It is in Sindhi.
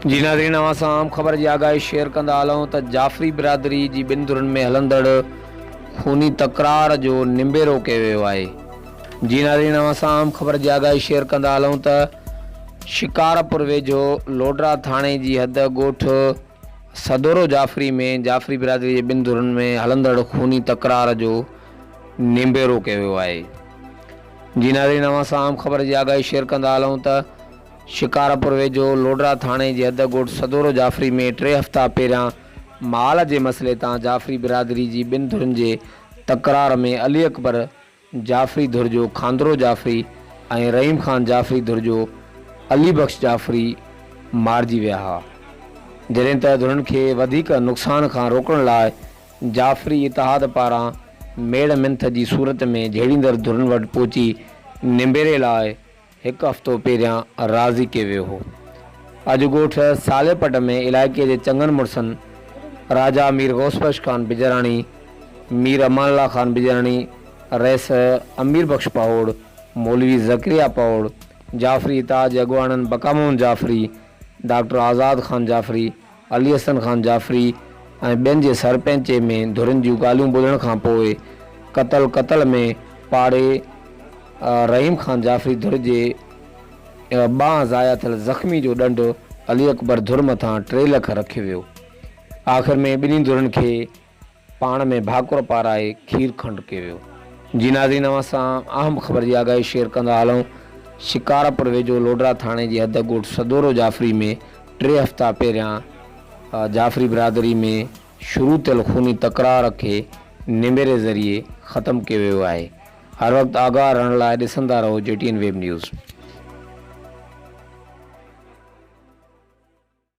جي ناظرين اوهان سان اهم خبر جي آگاهي شيئر ڪندا هلون ته جعفري برادري جي ٻن ڌرين ۾ هلندڙ خوني تڪرار جو نبيرو ڪيو ويو آهي. جي ناظرين اوهان سان اهم خبر جي آگاهي شيئر ڪندا هلون ته شڪارپور ويجهو لوڊرا ٿاڻي جي حد ڳوٺ سدورو جعفري ۾ جعفري برادري جي ٻن ڌرين ۾ هلندڙ خوني تڪرار جو نبيرو ڪيو ويو آهي. جي ناظرين اوهان سان اهم خبر جي آگاهي شيئر ڪندا هلون ته شڪارپور ويجهو لوڊرا ٿاڻي جي حد ڳوٺ سدورو جعفري ۾ ٽي هفتا پهريان مال جي مسئلي تان جعفري برادري جي ٻن ڌرين جي تڪرار ۾ علي اڪبر جعفري ڌر جو کاندرو جعفري ۽ رحيم خان جعفري ڌر جو علي بخش جعفري مارجي ويا ها جڏهن ته ڌرين کي وڌيڪ نقصان کان روڪڻ لاء جعفري اتحاد پاران ميڙ منٿ جي صورت ۾ جهيڙيندڙ ڌرين وٽ پهچي نبيري لاء هڪ هفتو پهريان راضي ڪيو ويو هو. اڄ ڳوٺ صالح پٽ ۾ علائقي جي چڱن مڙسن راجا مير غوث بخش خان بجراڻي، مير امان الله خان بجراڻي، رئيس امير بخش پهوڙ، مولوي زڪريا پهوڙ، جعفري اتحاد جي اڳواڻن بقا محمد جعفري، ڊاڪٽر آزاد خان جعفري، علي حسن خان جعفري ۽ ٻين جي سرپئنچي ۾ ڌرين جون ڳالهيون ٻڌڻ کان پوء قتل قتل ۾ پاڙي رحيم خان جعفري ڌر جي ٻانهن ضايع ٿيل زخمي جو ڏنڊ علي اڪبر ڌر مٿان ٽي لک رکيو ويو. آخر ۾ ٻنهي ڌرين کي پاڻ ۾ ڀاڪر پارائي کير کنڊ ڪيو ويو. جي ناظرين اوهان سان اهم خبر جي آگاهي شيئر ڪندا هلون شڪارپور ويجهو لوڊرا ٿاڻي جي حد ڳوٺ سدورو جعفري ۾ ٽي هفتا پهريان جعفري برادري ۾ شروع ٿيل خوني تڪرار کي نبيري ذريعي ختم ڪيو ويو آهي هر وقت آگاهه رهڻ لاء ڏسندا رهو G T N web news.